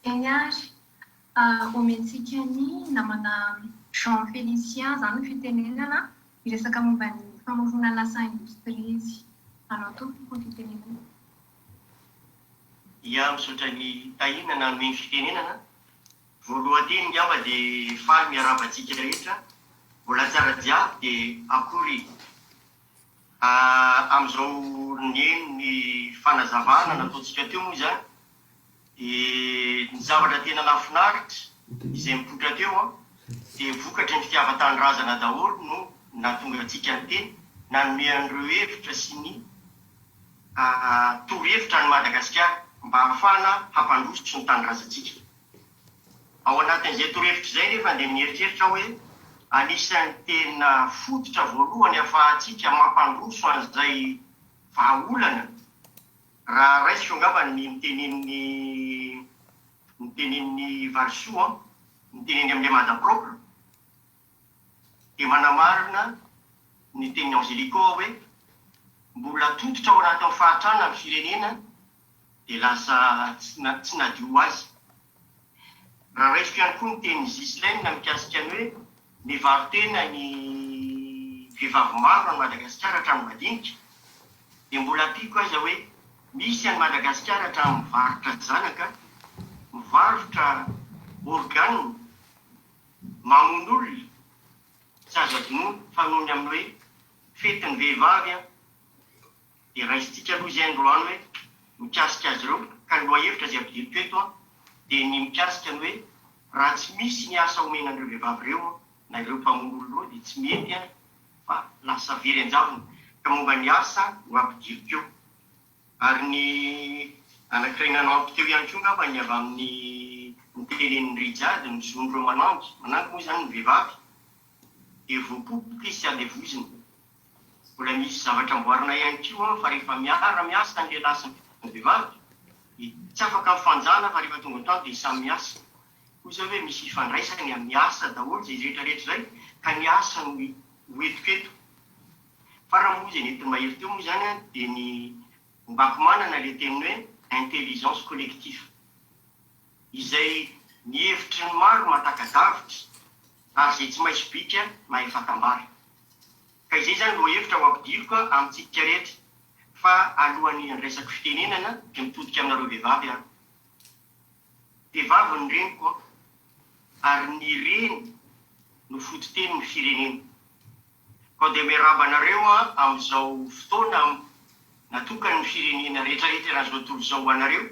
Eny ary, omentsika ny namana Jean Félicien izany ny fitenenana hiresaka momba ny famoronana asa indostria izy. Anao tompoko ny fitenenana. Ia, misaotra an'i Tahina nanome ny fitenenana. Voalohan-teny ngamba dia faly miarahaba antsika rehetra. Mbola tsara jiaby dia akory Amin'izao niheno ny fanazavana nataontsika teo moa izany dia ny zavatra tena nahafinaritra izay nipoitra teo dia vokatry ny fitiavan-tanindrazana daholo no nahatonga antsika niteny, nanome an'ireo hevitra sy ny torohevitra an'i Madagasikara mba hahafahana hampandroso ny tanindrazantsika. Ao anatin'izay torohevitra izay nefa dia mieritreritra aho hoe anisan'ny tena fototra voalohany ahafahantsika mampandroso an'izay vahaolana, raha raisiko angamba ny nitenenin'i nitenenin'i Valisoa an, niteneny amin'ilay Mada Propre, dia manamarina ny tenin'i Angelico aho hoe mbola tototra ao anatin'ny fahantrana ny firenena, dia lasa tsy nadio ho azy. Raha raisiko ihany koa ny tenin'i Ghislaine mikasika ny hoe mivaro-tena ny vehivavy maro any Madagasikara hatramin'ny madinika, dia mbola ampiako aza hoe misy any Madagasikara hatramin'ny mivarotra zanaka, mivarotra organe, mamono olona, tsy azo adinoina fa noho ny amin'ny hoe fetin'ny vehivavy an! Dia raisintsika aloha izay androany hoe mikasika azy ireo, ka ny lohahevitra izay ampidiriko eto an, dia ny mikasika ny hoe raha tsy misy ny asa omena an'ireo vehivavy ireo an, na ireo mpamono olona ireo dia tsy mety an, fa lasa very an-javona. Ka momba ny asa no ampidiriko eo. Ary ny anankiray nanampy teo ihany koa angamba ny avy amin'ny nitenenin'i Rijade, ny zon'ireo manangy, manangy moa izany ny vehivavy, dia voapopoka izy sy andevozina. Mbola misy zavatra amboarina ihany koa fa rehefa miara miasa ny lehilahy sy ny vehivavy dia tsy afaka mifanjana fa rehefa tonga an-trano dia samy miasa. Hoy zay hoe misy ifandraisany amin'ny asa daholo izay rehetra rehetra izay ka ny asa no ho entiko eto. Farany moa izay nentin'i Mahery teo moa izany dia ny ombako manana ilay teny hoe intelligence collectif izay ny hevitry ny maro mahataka-davitra ary izay tsy mahay sobika mahay fatam-bary. Ka izay izany lohahevitra ho ampidiriko amintsika rehetra. Fa alohan'ny handraisako fitenenana dia mitodika aminareo vehivavy aho. Vehivavy ny reniko an! Ary ny reny no fototenin'ny firenena. Koa dia miarahaba anareo aho amin'izao fotoana natokan'ny firenena rehetrarehetra eran'izao tontolo izao ho anareo.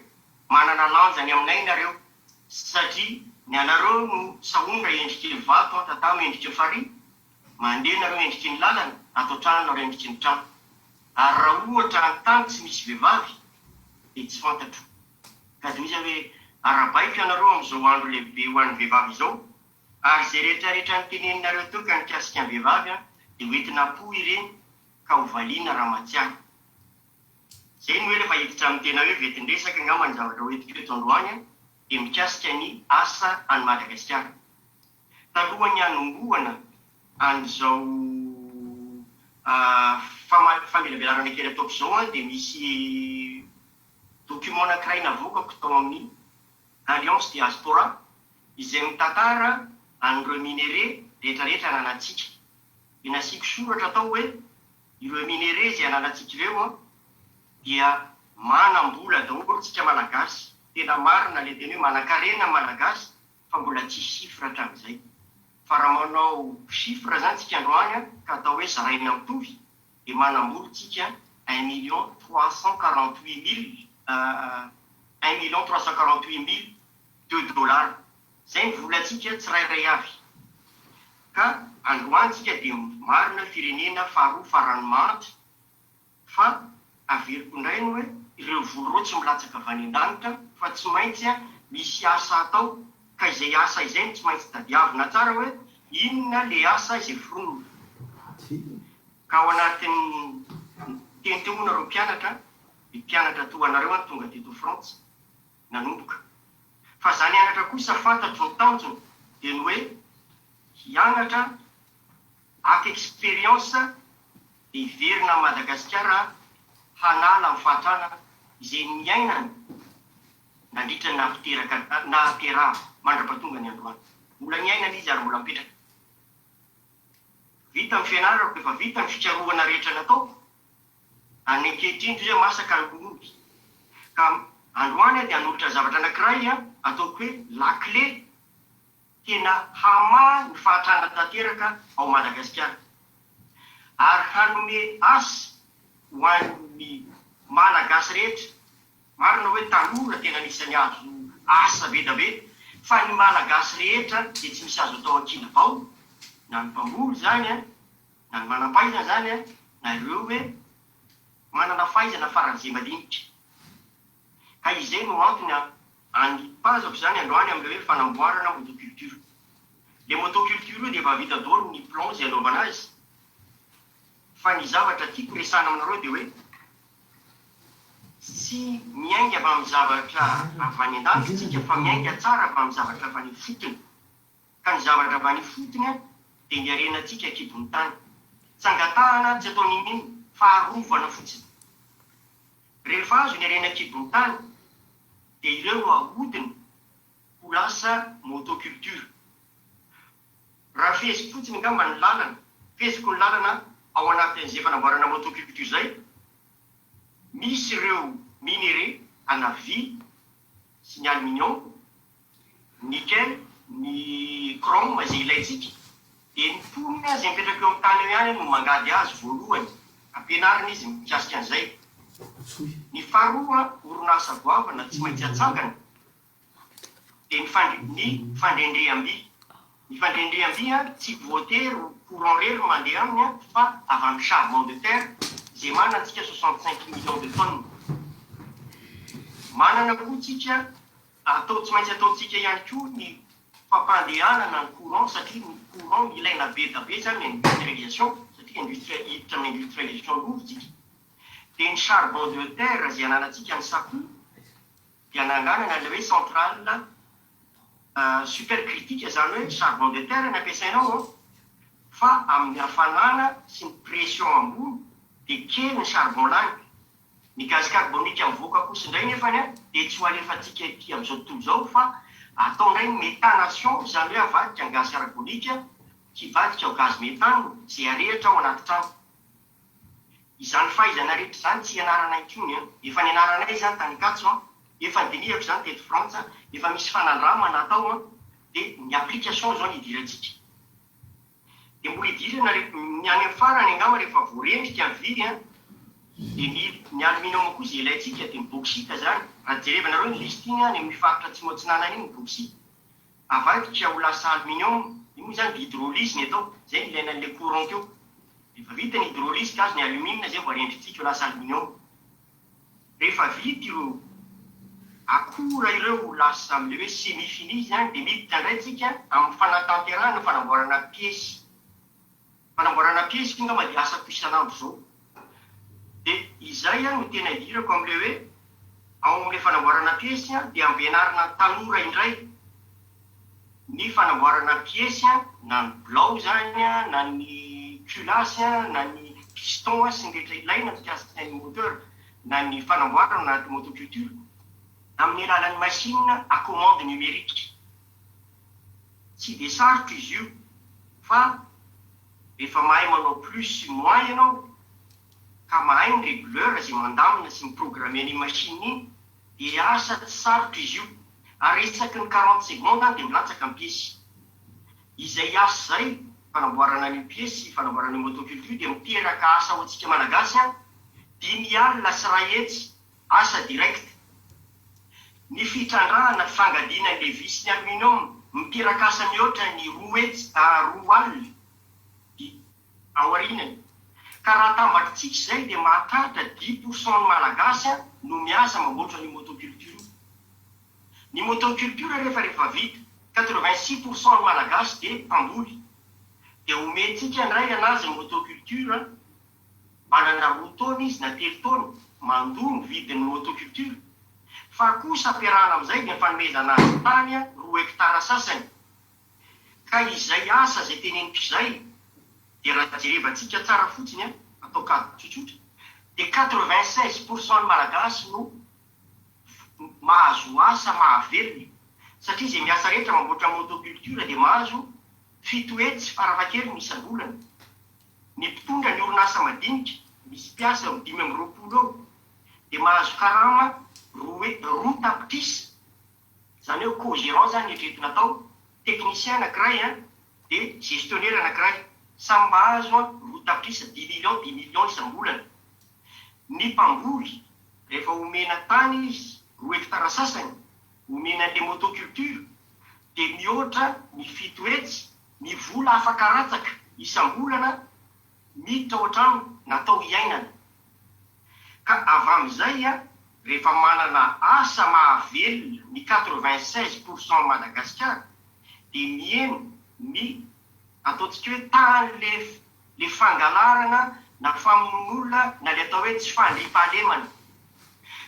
Manana lanjany aminay nareo satria ny anareo no sahondra endriky ny vato an, tatamo endriky ny farihy, Mandeha nareo endriky ny lalana, ato an-trano nareo endriky ny trano. Ary raha ohatra any tany tsy misy vehivavy dia tsy fantatro. Ka dia hoy izy hoe, Arahabaiko ianareo amin'izao andro lehibe ho an'ny vehivavy izao, ary izay rehetra rehetra noteneninareo teo ka nikasika ny vehivavy dia ho entina am-po ireny ka ho valiana raha mahatsiaro. Izay no ela fa hiditra amin'ny tena hoe ventin-dresaka angamba ny zavatra ho entiko eto androany dia mikasika ny asa any Madagasikara. Talohan'ny hanombohana an'izao famelabelarana kely ataoko izao dia misy document anankiray navoakako tao amin'ny Alliance Diaspora izay mitantara an'ireo minerais rehetrarehetra ananantsika. Dia nasiako soratra tao hoe ireo minerais izay ananantsika ireo dia manam-bola daholo tsika Malagasy, tena marina ilay teny hoe manankarena ny Malagasy fa mbola tsy chiffre hatramin'izay. Fa raha manao chiffre zany tsika androany an, ka atao hoe zaraina mitovy dia manambola tsika un million 348 mille 1 348 000 de dollars. Zay ny volantsika tsirairay avy. Ka androany tsika dia marina firenena faharoa farany mahantra Fa averiko indray ny hoe ireo vola ireo tsy milatsaka avy any an-danitra fa tsy maintsy misy asa atao ka izay asa izay no tsy maintsy tadiavina tsara hoe inona le asa izay foronina. Ka ao anatin'ny niteny teo moa nareo mpianatra, ny mpianatra toa anareo an tonga teto Frantsa nanomboka. Fa za nianatra kosa fantatro ny tanjona dia ny hoe hianatra haka expérience dia hiverina à Madagasikara hanala ny fahatrana izay niainany. nandritra ny nampiteraka nahaterahako mandra-pahatonga ny androany. Mbola niainana izy ary mbola mipetraka. Vita ny fianarako, efa vita ny fikarohana rehetra nataoko, ary ny ankehitriny toy izay masaka ny ronono. Ka androany aho dia hanolotra zavatra anankiray ataoko hoe lakile tena hamaha ny fahantrana tanteraka ao Madagasikara ary hanome asa ho an'ny Malagasy rehetra. Marina hoe tanora tena anisan'ny azo asa be da be fa ny Malagasy rehetra dia tsy misy azo atao ankilabao na ny mpamboly izany na ny manampahaizana izany na ireo hoe manana fahaizana faran'izay madinika. Ka izay no antony anipazako izany androany amin'ilay hoe fanamboarana motoculture. Ilay motoculture io dia efa vita daholo ny plan izay anaovana azy fa ny zavatra tiako resahana aminareo dia hoe tsy miainga avy amin'ny zavatra avy any an-danitra isika fa miainga tsara avy amin'ny zavatra avy any ifotony. Ka ny zavatra avy any ifotony dia ny harenantsika an-kibon'ny tany. Tsy angatahana, tsy atao n'inon'inona fa arovana fotsiny. Rehefa azo ny harena an-kibon'ny tany dia ireo no ahodina ho lasa motoculture. Raha feheziko fotsiny angamba ny lalana, feheziko ny lalana ao anatin'izay fanamboarana motoculture izay, misy ireo minerais ana vy sy ny aluminium, Nickel, ny chrome izay ilaintsika, dia ny mponina izay mipetraka eo amin'ny tany eo ihany no mangady azy voalohany, ampianarina izy mikasika an'izay. Ny faharoa, orinasa goavana tsy maintsy atsangana dia ny ny fandrendreham-by. Ny fandrendreham-by tsy voatery ho courant irery no mandeha aminy fa avy amin'ny charbon de terre izay manana antsika 65 millions de tonnes. Manana koa tsika Atao tsy maintsy ataontsika ihany koa ny fampandehanana ny courant satria ny courant ilaina be da be izany ny industrialisation satria industria hiditra amin'ny industrialisation lova tsika dia ny charbon de terre izay ananantsika any Sakoa dia ananganana ilay hoe centrale super critique izany hoe charbon de terre ny ampiasainao an fa amin'ny hafanana sy ny pression ambony dia kely ny charbon lany. Ny gaz carbonique mivoaka kosa indray nefany dia tsy ho alefantsika ety amin'izao tontolo izao fa atao indray ny méthanation, izany hoe avadika ny gaz carbonique hivadika ho gaz méthane izay arehitra ao anaty trano. Izany fahaizana rehetra izany tsy ianaranay intsony an! Efa nianaranay izany tany Ankatso an! Efa nodinihako izany teto Frantsa, efa misy fanandramana atao an! Dia ny application izao no idirantsika. Dia mbola idirana re, ny any amin'ny farany angamba rehefa voarendrika ny vy an, dia ny ny aluminium koa izay ilaintsika dia ny bauxite izany, raha jerevanareo ny liste iny any amin'ny faritra atsimo atsinanana iny ny bauxite, avadika ho lasa aluminium, io moa izany dia hydrolyse ny atao, izay no ilaina an'ilay courant teo, rehefa vita ny hydrolyse ka azo ny alumine izay vao arendrintsika ho lasa aluminium. Rehefa vita ireo akora ireo ho lasa amin'ilay hoe semi-fini izany dia miditra indray tsika amin'ny fanatanterahana fanamboarana piesy. Fanamboarana piesy io angamba dia asako isan'andro izao. Dia izay no tena idirako amin'ilay hoe ao amin'ilay fanamboarana piesy dia ampianarina ny tanora indray ny fanamboarana piesy na ny bilao izany na ny culasse na ny piston sy ny rehetra ilaina mikasika ny moteur na ny fanamboarana anaty motoculture amin'ny alalan'ny machine à commande numérique. Tsy dia sarotra izy io fa rehefa mahay manao plus sy moins ianao ka mahay ny regleur izay mandamina sy mi-programmer an'iny machine iny dia asa tsy sarotra izy io ary isaky ny 40 secondes dia milatsaka ny piesy. Izay asa izay, fanamboarana an'io piesy, fanamboarana io motoculture io dia miteraka asa ho antsika Malagasy an, 500 asa direct. Ny fitrandrahana, fangadiana an'ilay vy sy ny aluminium miteraka asa mihoatra ny roa hetsy, 20 di, aorianany. Ka raha atambatritsika izay dia mahatratra 10% ny Malagasy no miasa mamboatra an'io motoculture io. Ny motoculture rehefa rehefa vita, 86% ny Malagasy dia mpamboly. Dia omentsika indray anazy ny motoculture, manana roa taona izy na telo taona, mandoa ny vidin'ny motoculture. Fa kosa ampiarahana amin'izay dia ny fanomezana azy tany roa hectares sasany. Ka izay asa izay teneniko izay dia raha jerevantsika tsara fotsiny an, atao kajy tsotsotra, dia 96% ny Malagasy no. mahazo asa mahavelona satria izay miasa rehetra mamboatra motoculture dia mahazo 700 farafahakeliny isam-bolana. Ny mpitondra ny orinasa madinika misy mpiasa eo amin'ny 25 eo dia mahazo karama 2 tapitrisa, izany hoe co-gérant zany eritreretina atao, technicien anankiray dia gestionnaire anankiray, samy mahazo 2 tapitrisa, 10 millions, 10 millions isam-bolana. Ny mpamboly rehefa omena tany izy 2 hectara sasany omena an'le motoculture dia mihoatra ny 700 ny vola afaka aratsaka isam-bolana miditra ao an-trano natao iainana. Ka avy amin'izay rehefa manana asa mahavelona ny 96% Madagasikara dia mihena ny ataontsika hoe tahan'le le fangalarana na famonoan'olona na le atao hoe tsy fandriampahalemana.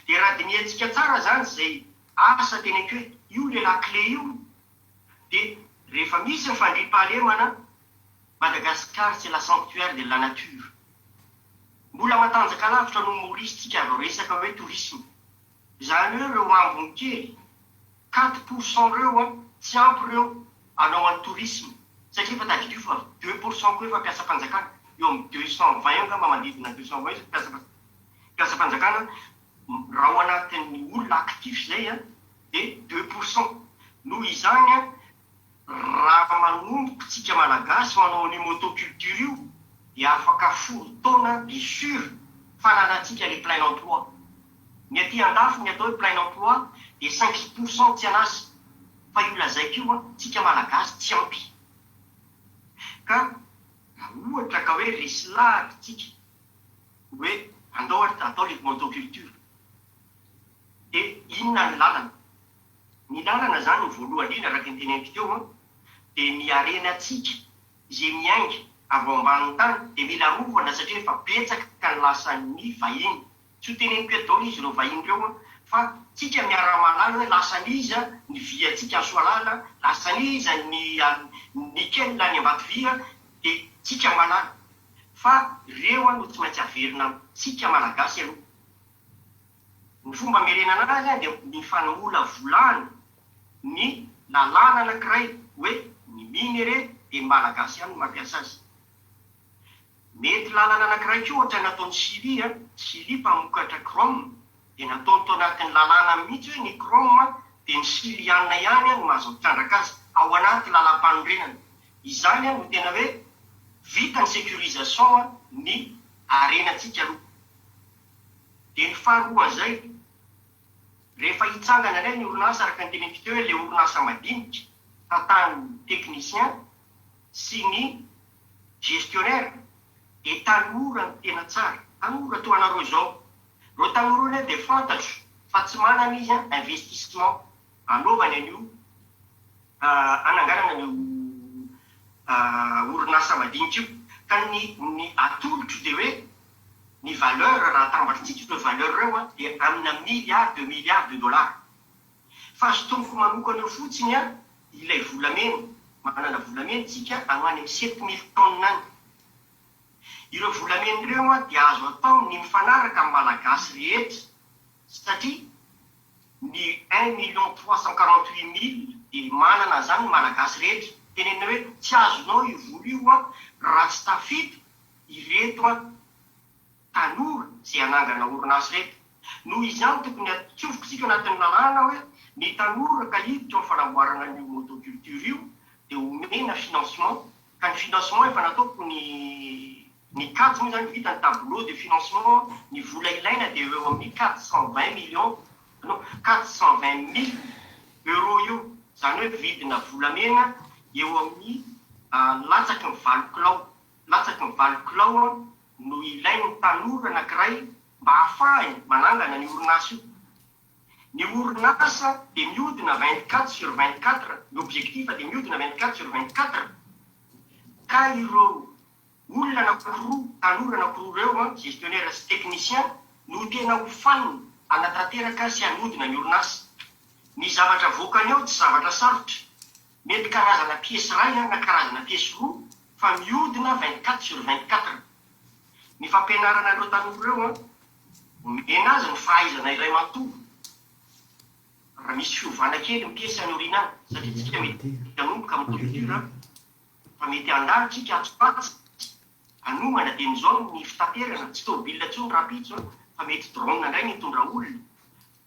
Dia raha dinihantsika tsara zany izay asa teneniko hoe io le la clé io, dia rehefa misy ny fandriampahalemana, Madagascar c'est la sanctuaire de la nature. Mbola matanjaka lavitra noho Maurice tsika vao resaka hoe tourisme. Izany hoe ireo ambiny kely 4% ireo tsy ampy ireo hanao an'ny tourisme satria efa tadidio fa 2% koa efa mpiasam-panjakana, eo amin'ny 220 eo angamba, manodidina 220 eo mpiasam-panjakana raha ao anatin'ny olona actif izay dia 2%. Noho izany raha manomboka tsika Malagasy manao an'io motoculture io dia afaka 10 taona dia sûr fananantsika le plein emploi. Ny aty andafy ny atao hoe plein emploi dia 5% tsy an'asa, fa io lazaiko io tsika Malagasy tsy ampy. Ka raha ohatra ka hoe resy lahatra tsika hoe andao atao le motoculture dia inona ny lalana? Ny lalana zany ny voalohany indrindra araka ny teneniko teo dia ny harenantsika izay miainga avy ao ambanin'ny tany dia mila arovana satria efa betsaka ny lasan'ny vahiny. Tsy ho teneniko eto daholo izy ireo vahiny ireo fa tsika miara-mahalala hoe lasan'iza ny vy antsika any Soalala, lasan'iza ny nickel any Ambatovia, dia tsika mahalala fa ireo no tsy maintsy averina amintsika Malagasy aloha. Ny fomba amerenana azy dia ny fanamolavolana ny lalàna anankiray hoe ny minerai dia ny Malagasy ihany no mampiasa azy. Mety lalana anankiray koa ohatra nataon'i Chili, Chili mpamokatra chrome dia nataony tao anatin'ny lalàna mihitsy hoe ny chrome dia ny Chiliana ihany no mahazo mitrandraka azy ao anaty lalam-panorenana. Izany no tena hoe vita ny sécurisation ny harenantsika aloha. Dia ny faharoan'izay, rehefa hitsangana indray ny orinasa araka ny teneniko teo hoe ilay orinasa madinika tantanin'ny technicien sy ny gestionnaire dia tanora no tena tsara, tanora toa anareo izao. Ireo tanora ireo dia fantatro fa tsy manana izy investissement hanaovany an'io hananganana an'io orinasa madinika io. Ka ny ny atolotro dia hoe ny valeur raha atambatritsika ireo valeur ireo dia amina milliard de milliards de dollars. Fa sintomiko manokana eo fotsiny ilay volamena, manana volamena tsika any ho any amin'ny 7000 tonnes any. Ireo volamena ireo dia azo atao ny mifanaraka amin'ny Malagasy rehetra satria ny 1 348 000 dia manana an'izany ny Malagasy rehetra. Tenenina hoe tsy azonao io vola io raha tsy tafita ireto tanora izay hanangana orinasa ireto. Noho izany tokony atsofoka anatin'ny lalàna hoe ny tanora ka hiditra ao fanamboarana an'io motoculture io dia omena financement. Ka ny financement efa nataoko ny ny kajy moa zany vita ny tableau de financement, ny vola ilaina dia eo amin'ny 420 millions, non, 420 000 euros io, izany hoe vidina volamena eo amin'ny latsaky ny 8 kilao, latsaky ny 8 kilao no ilain'ny tanora anankiray mba ahafahany manangana ny orinasa io. Ny orinasa dia miodina 24/24, ny objectif dia miodina 24/24. Ka ireo olona anankiroa, tanora anankiroa ireo, gestionnaire sy technicien, no tena ho fanina hanatanteraka sy hanodina ny orinasa. Ny zavatra avoakany ao tsy zavatra sarotra. Mety karazana piesy iray na karazana piesy roa fa miodina 24/24. Ny fampianarana an'ireo tanora ireo, omena azy ny fahaizana iray manontolo. Raha misy fiovana kely ny piesy any aoriana any, satria tsika mety hanomboka amin'ny culture fa mety handalo tsika atsy ho atsy, hanomana dieny izao ny fitaterana, tsy tômôbila intsony rahampitso fa mety drone indray ny hitondra olona,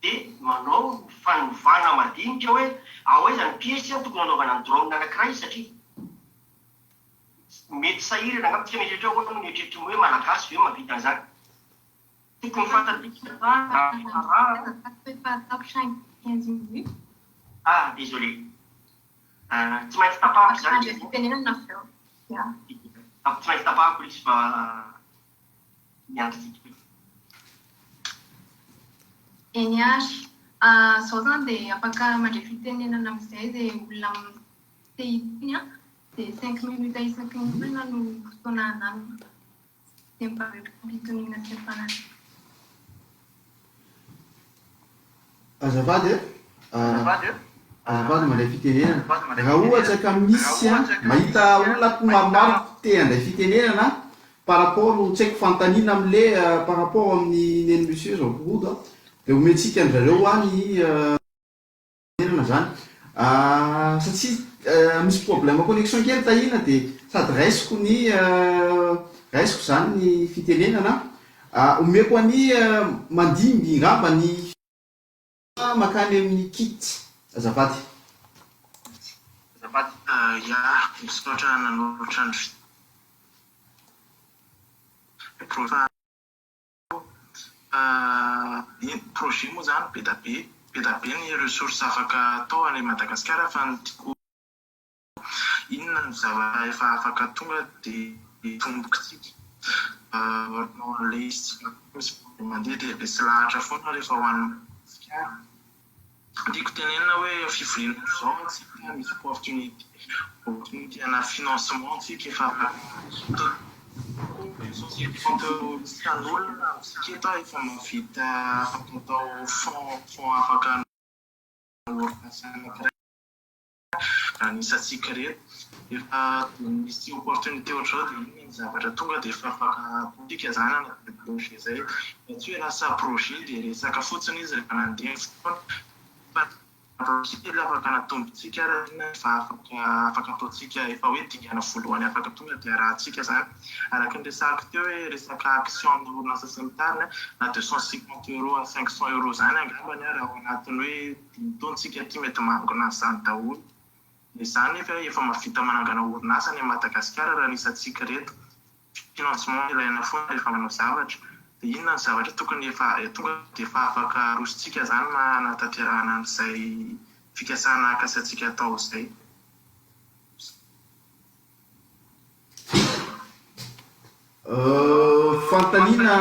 dia manao fanovana madinika hoe ao aiza ny piesy tokony hanaovana ny drone anankiray satria mety sahirana angamba tsika mieritreritra hoe ahoana moa ny eritreritry ny hoe Malagasy ve mahavita an'izany. Tokony fantatsika fa raha. Ah, désolé. Tsy maintsy tapahako izany izy. Tsy maintsy tapahako izy fa miandry tsika. Eny ary. Izao izany dia afaka mandray fitenenana amin'izay izay olona te hiteny an. Dia cinq minutes isaky ny olona no fotoana ananana. Dia mba ampitoniana sy ampanarahana. Azafady e! Azafady mandray fitenenana. Raha ohatra ka misy mahita olona koa maromaro te handray fitenenana par rapport tsy haiko fanontaniana amle par rapport amin'ny nen'i monsieur Jean Claude dia omentsika an-dry zareo any Fitenenana zany. Satria misy problème connexion kely Tahina dia sady raisiko ny raisiko zany ny fitenenana. Omeko an'i Mandimby ngamba ny mankany amin'ny kit azafady. Azafady. Ya, misaotra nanolotra ny Ny projet moa izany be da be, be da be ny ressources afaka atao any Madagasikara fa ny tiako inona no zavatra efa afaka tonga dia atombokitsika. Ilay izy tsy misy projet mandeha dia resy lahatra foana rehefa ho any Madagasikara. Tiako tenenina hoe fivoriana ohatr'izao tsika misy opportunité, opportunité ana financement tsika efa isan'olona amintsika eto efa mahavita afaka atao fonds fonds afaka orinasa anankiray raha ny isantsika ireto. Efa misy opportunité ohatr'izao dia inona ny zavatra tonga dia efa afaka ataontsika izany anatin'izay projet izay. Fa tsy hoe lasa projet dia resaka fotsiny izy rehefa nandeha ny fotoana fa kely afaka natombontsika ary inona efa afaka afaka ataontsika efa hoe dingana voalohany afaka tonga dia arahantsika izany. Araka ny resahako teo hoe resaka action amina orinasa sy ny tariny na 250 euros à 500 euros izany angambany raha ao anatin'ny hoe dimy taona tsika aty mety mahangona an'izany daholo. Na izany nefa efa mahavita manangana orinasa any Madagasikara raha ny isantsika ireto. Financement ilaina foana rehefa manao zavatra. Dia inona ny zavatra tokony efa tonga dia efa afaka arosontsika izany hanatanterahana an'izay fikasana kasaintsika atao izay. Fanontaniana,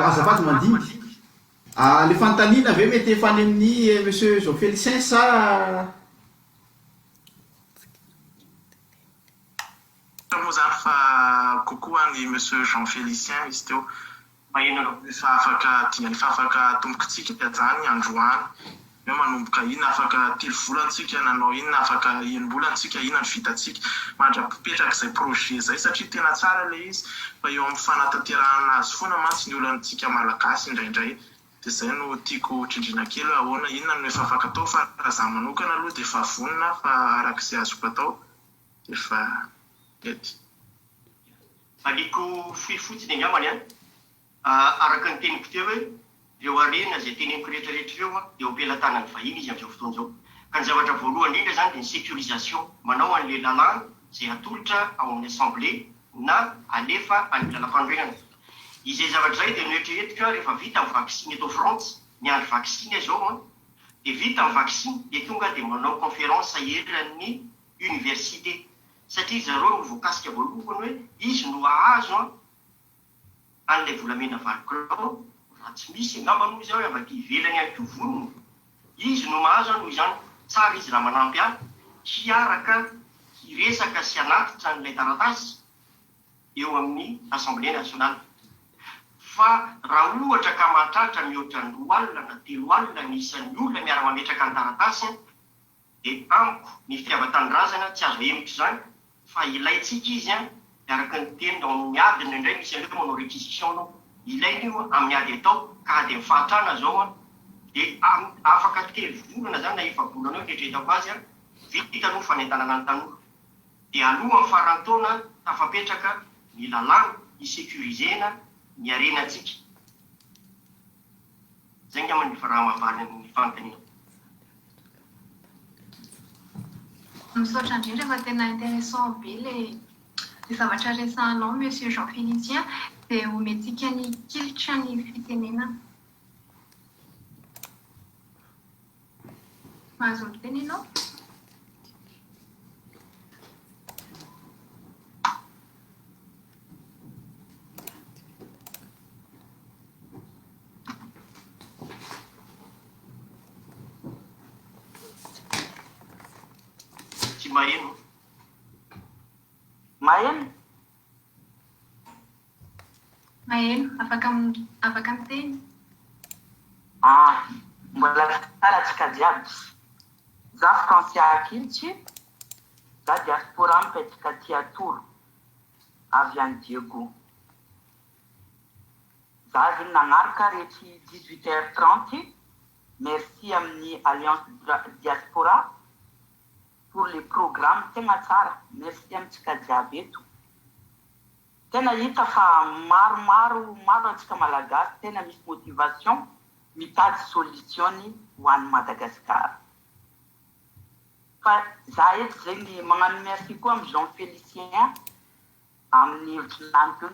azafady mandimby. Le fanontaniana ve mety efa any amin'ny Monsieur Jean Félicien sa. Moa izany fa kokoa an'i Monsieur Jean Félicien izy teo. Maheno anao. Efa afaka dia efa afaka atombokintsika izany androany. Hoe manomboka inona, afaka telo volana tsika nanao inona, afaka enim-bolana tsika inona no vitantsika. Mandra-pipetrak'izay projet izay satria tena tsara ilay izy fa eo amin'ny fanatanterahana azy foana mantsy ny olantsika Malagasy indraindray. Dia izay no tiako tsindriana kely hoe ahoana, inona no efa afaka atao fa raha izaho manokana aloha dia efa vonona fa araka izay azoko atao dia efa mety. Valiako fohy fotsiny angambany an! Araka ny teniko teo hoe ireo harena izay teneniko rehetra rehetra ireo an, dia eo am-pelatanan'ny vahiny izy amin'izao fotoana izao. Ka ny zavatra voalohany indrindra izany dia ny sécurisation, manao an'ilay lalàna izay atolotra ao amin'ny assemblée na alefa any amin'ny lalampanorenana. Izay zavatra izay dia noeritreretiko aho rehefa vita ny vaksiny eto Frantsa, miandry vaksiny aho izao an, dia vita ny vaksiny dia tonga dia manao conférence eran'ny université satria zareo no voakasika voalohany hoe izy no hahazo an an'ilay volamena 8 kilao, raha tsy misy angamba moa izy hoe avy aty ivelany ihany koa vonona, izy no mahazo an noho izany tsara izy raha manampy ahy hiaraka hiresaka sy hanatitra an'ilay taratasy eo amin'ny Assemblée nationale. Fa raha ohatra ka mahatratra mihoatra ny 20 na 30 ny isan'ny olona miara-mametraka ny taratasy an, dia amiko ny fitiavan-tanindrazana tsy azo ahemotra izany fa ilaintsika izy an, dia araka ny teny ao amin'ny ady indraindray misy an'ireo manao réquisition anao, ilaina io amin'ny ady atao ka ady amin'ny fahantrana izao an. Dia afaka 3 volana izany na efa-bolana eo ny eritreretako azy an, vita aloha ny fanentanana ny tanora. Dia alohan'ny faran'ny taona tafapetraka ny lalàna hi-sécuriser-na ny harenantsika. Izay angamba ny raha mahavaly ny fanontanianao. Misaotra indrindra fa tena intéressant be le zavatra resahanao Monsieur Jean Félicien dia omentsika ny kilitra ny fitenenana. Mahazo miteny ianao. Tsy maheno. Maheno? Maheno, afaka afaka miteny. Ah, mbola tsara antsika jiaby. Za Francia Akilitsy, za diaspora mipetraka aty Atoro, avy any Diego. Za zegny nagnaraka retry 18 heures 30, merci amin'ny Alliance Diaspora pour le programme tegna tsara, merci amintsika jiaby eto. Tena hita fa maromaro maro antsika Malagasy tena misy motivation mitady solution-ny ho an'i Madagasikara. Fa za eto zegny magnano merci koa amin'i Jean Félicien amin'ny hevitry nany teo.